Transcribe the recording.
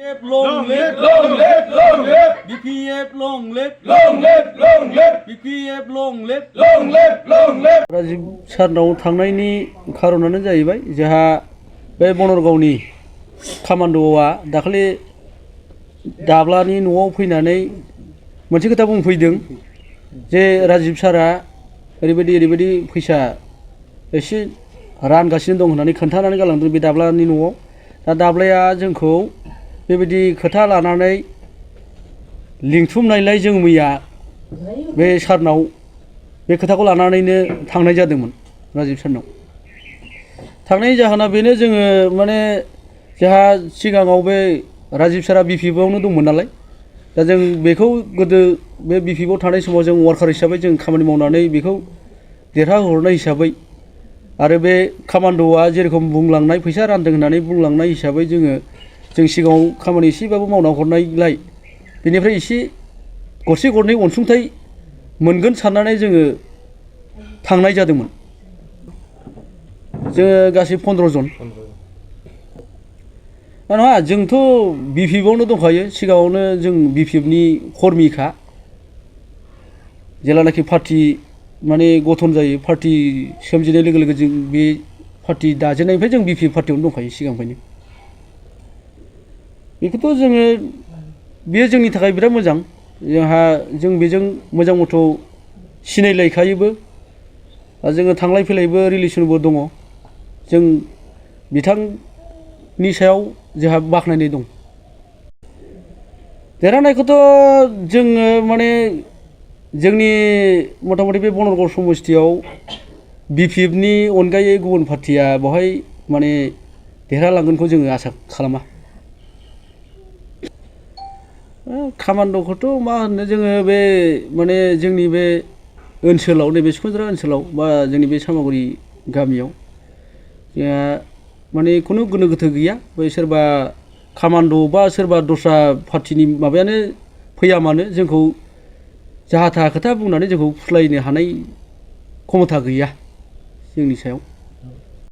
Long live, long live, long live. BPF long live, long live, long live. BPF long live, long live, long live. Rajib सारनाव थांनायनि खारनानो जाहैबाय जोंहा बे बनरगावनि कामान्ड'आ दाखालि दाब्लानि न'आव फैनानै मोनसे खोथा बुंफैदों जे राजीब सारा ओरैबायदि फैसा एसे रानगासिनो दं होननानै खोन्थानानै गालांदों बे दाब्लानि न'आव। दा दाब्लाया जोंखौ बेबायदि खोथा लानानै लिंथुमनायलाय जों मैया बे सारनाव बे खोथाखौ लानानैनो थांनाय जादोंमोन राजीब सारनाव। थांनायनि जाहोना बेनो जोङो माने जोंहा सिगाङाव बे राजीब सारा बिपिएफआवनो दंमोन नालाय, दा जों बेखौ गोदो बे बिपिएफआव थानाय समाव जों वार्कार हिसाबै जों खामानि मावनानै बेखौ देरहाहरनाय हिसाबै आरो बे कामान्ड'आ जेरखम बुंलांनाय फैसा रानदों होननानै बुंलांनाय हिसाबै जों सिगाङाव खामानि एसेबाबो मावना हरनायलाय बेनिफ्राय एसे गरसे गरनै अनसुंथाइ मोनगोन साननानै जोङो थांनाय जादोंमोन। जोङो गासै 15 जन। नङा, जोंथ' बिपिएफआवनो दंखायो, सिगाङावनो जों बिपिएफनि कर्मिखा। जेलानाखि पार्टी माने गठन जायो, पार्टी सोमजिनाय लोगो लोगो जों बे पार्टी दाजेननायनिफ्राय जों बिपिएफ पार्टीयावनो दंखायो सिगांनिफ्रायनो। बेखौथ' जोङो बेयो जोंनि थाखाय बिराद मोजां। जों बेजों मोजां मथ' सिनायलायखायोबो। जोङो थांलाय फैलायबो रिलेसनबो दङ। जों बिथांनि सायाव जोंहा बाख्नायनाय दं। देरहानायखौथ' जोङो माने जोंनि मथा-मथि बे बनरगाव समस्तियाव बिपिएफनि अनगायै गुबुन पार्टीया बेवहाय माने देरहालांगोनखौ जोङो आसा खालामा। कामान्ड'खौथ' मा होननो, जोङो बे माने जोंनि बे ओनसोलाव, नैबे सिखोनद्रा ओनसोलाव बा जोंनि बे सामागुरि गामियाव जोंहा माने खुनु गोनो गोथो गैया। बै सोरबा कामान्ड' बा सोरबा दस्रा पार्टीनि माबायानो फैया मानो जोंखौ जाहा थाहा खोथा बुंनानै जोंखौ फुस्लायनो हानाय खमथा गैया जोंनि सायाव।